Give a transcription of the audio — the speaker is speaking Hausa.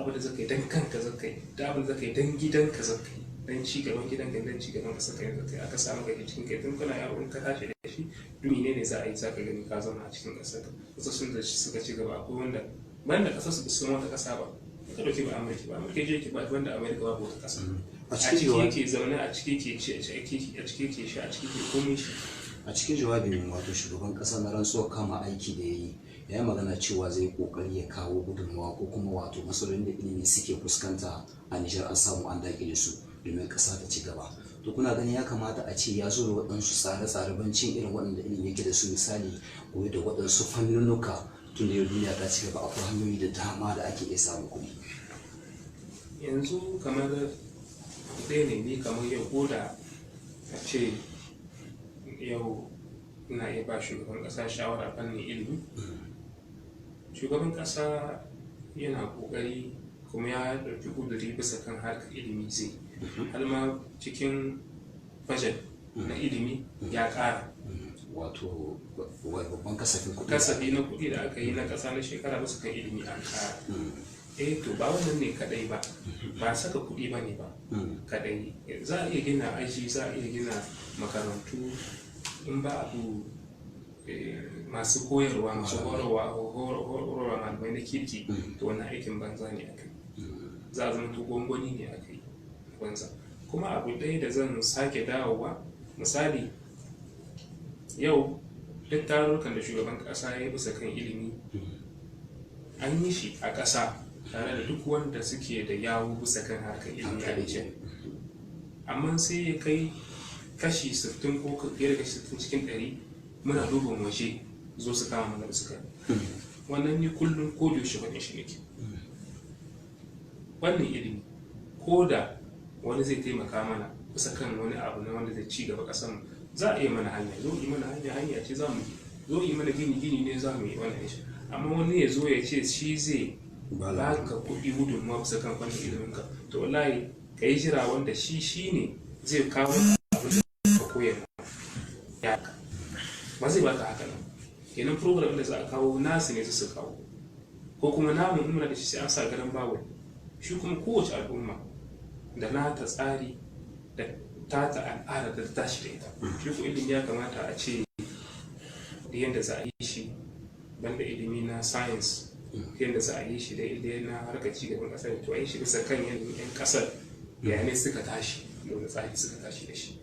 abin da zaka yi dan kanka zaka yi, duk abin da zaka yi dan gidanka zaka yi, dan ci gaban gidanka, dan ci gaban ƙasar ka zaka yi. Aka samu ka cikin kai tun kana yaro, in ka tashi da shi, duk menene za a yi zaka gani ka zauna a cikin ƙasar ka. Ƙasashen da suka ci gaba, akwai wanda banda ƙasar su ba san wata ƙasa ba. Ka ɗauki ba Amurka ba, Amurka je ba banda Amurka babu wata ƙasa. A A cikin ciki jawabi yake zaune, a ciki yake ci, a ciki yake sha, a ciki yake komai shi. A cikin jawabin wato shugaban kasa na rantsuwar kama aiki da ya yi, ya yi magana cewa zai kokari ya kawo gudunmawa ko kuma wato matsalolin da ilimi suke fuskanta a Nijar an samu an dakile su domin kasa ta ci gaba. To, kuna ganin ya kamata a ce ya zo da waɗansu tsare-tsare bancin irin waɗanda ilimi yake da su, misali koyi da waɗansu fannunuka, tun da yau duniya ta ci gaba, akwai hanyoyi da dama da ake iya samun kuɗi? Yanzu kamar ɗaya ne, ni kamar yau, ko da a ce yau ina iya ba shugaban ƙasa shawara fannin ilimi, shugaban ƙasa yana ƙoƙari kuma ya ɗauki ƙuduri bisa kan harkar ilimi, zai har ma cikin budget na ilimi ya ƙara. Wato babban kasafin kuɗi. Kasafi na kuɗi da aka yi na ƙasa na shekara, bisa kan ilimi an ƙara. Eh, to ba wannan ne kaɗai ba, ba saka kuɗi ba ne ba kaɗai. Za a iya gina aji, za a iya gina makarantu, in ba abu masu koyarwa, masu horarwa, malamai na kirki, to wannan aikin banza ne aka yi, za a zama to gwangwani ne aka yi banza. Kuma abu ɗaya da zan sake dawowa, misali yau duk tarurrukan da shugaban ƙasa ya yi bisa kan ilimi, an yi shi a ƙasa tare da duk wanda suke da yawo bisa kan harkar ilimi a Nijar, amma sai ya kai kashi 60 ko fiye da kashi 60 cikin 100 muna duban waje zo su kama mana bisa kai wannan. Ni kullum ko da yaushe faɗin shi nake, wannan ilimi, ko da wani zai taimaka mana bisa kan wani abu na wanda zai ci gaba ƙasar mu, za a iya mana hanya, zo yi mana hanya, hanya ce za mu yi, zo yi mana gini, gini ne za mu yi wannan shi. Amma wani ya zo ya ce shi zai baka kuɗi gudunmawa bisa kan fannin ilimin ka, to wallahi ka yi jira wanda shi ne zai kawo abin da ka koyar ya ba zai baka haka nan. Kenan program da za a kawo nasu ne su kawo, ko kuma namun in muna da shi sai an sa garan bawul shi. Kuma kowace al'umma da nata tsari da tata al'ada da ta tashi da ita. Shi ko ilimi ya kamata a ce da yadda za a yi shi, banda ilimi na science, yadda za a yi shi da ilimi na harkar cigaban ƙasar, to a yi shi bisa kan yanayin 'yan ƙasar, ya ne suka tashi, da wani tsari suka tashi da shi.